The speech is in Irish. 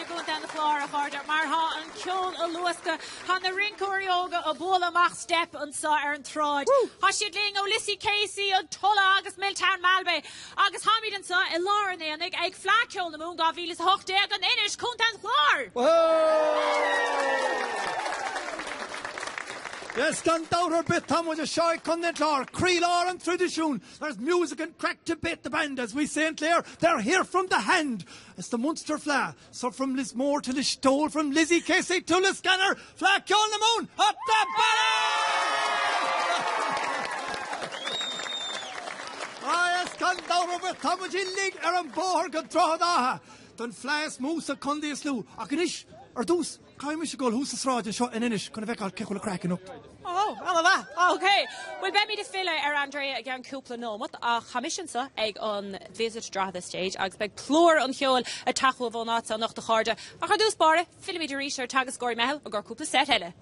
gContae an Chláir, a chairde, mar tá an ceol ag luascadh. Tá na rinceoirí óga ag bualadh amach steip anseo ar an tsráid. Tá siad linn ó Lissycasey, an Tulla agus Milltown Malbay. Agus táimid anseo i lár an aonaigh ag Fleadh Cheoil na Mumhan 2018 in Inis, Contae an Chláir! Yes, gan dabht ar bith tá muid anseo i Contae an Chláir, croílár an traidisiúin. There's music and craic to bait the band, as we say in Clare, they're here from the hand. It's the Munster Fleadh, so from Lismore to Listowel, from Lissycasey to Liscannor, Fleadh Cheoil na Mumhan, at the Ah yes, gan dabht ar bith, tá muid uilig ar an bóthar go Droichead Átha don Fleadh is mó sa chontae is lú. Ach anois, ar dtús, Caithfidh mise dul thuas an sráid anseo in Inis chun a fheiceáil cé chomh bhfuil an craic anocht. Ó, ana mhaith. Ok. Bhuel, beimid ag filleadh ar Andrea i gceann cúpla nóimeat, ach tá mise anseo ag an Visit Drogheda Stage agus beidh plúr an cheoil ag teacht chugaibh ón áit seo anocht, a chairde. Ach ar dtús báire, fillimid arís ar Teagascóirí Meitheal i gcomhair cúpla set eile.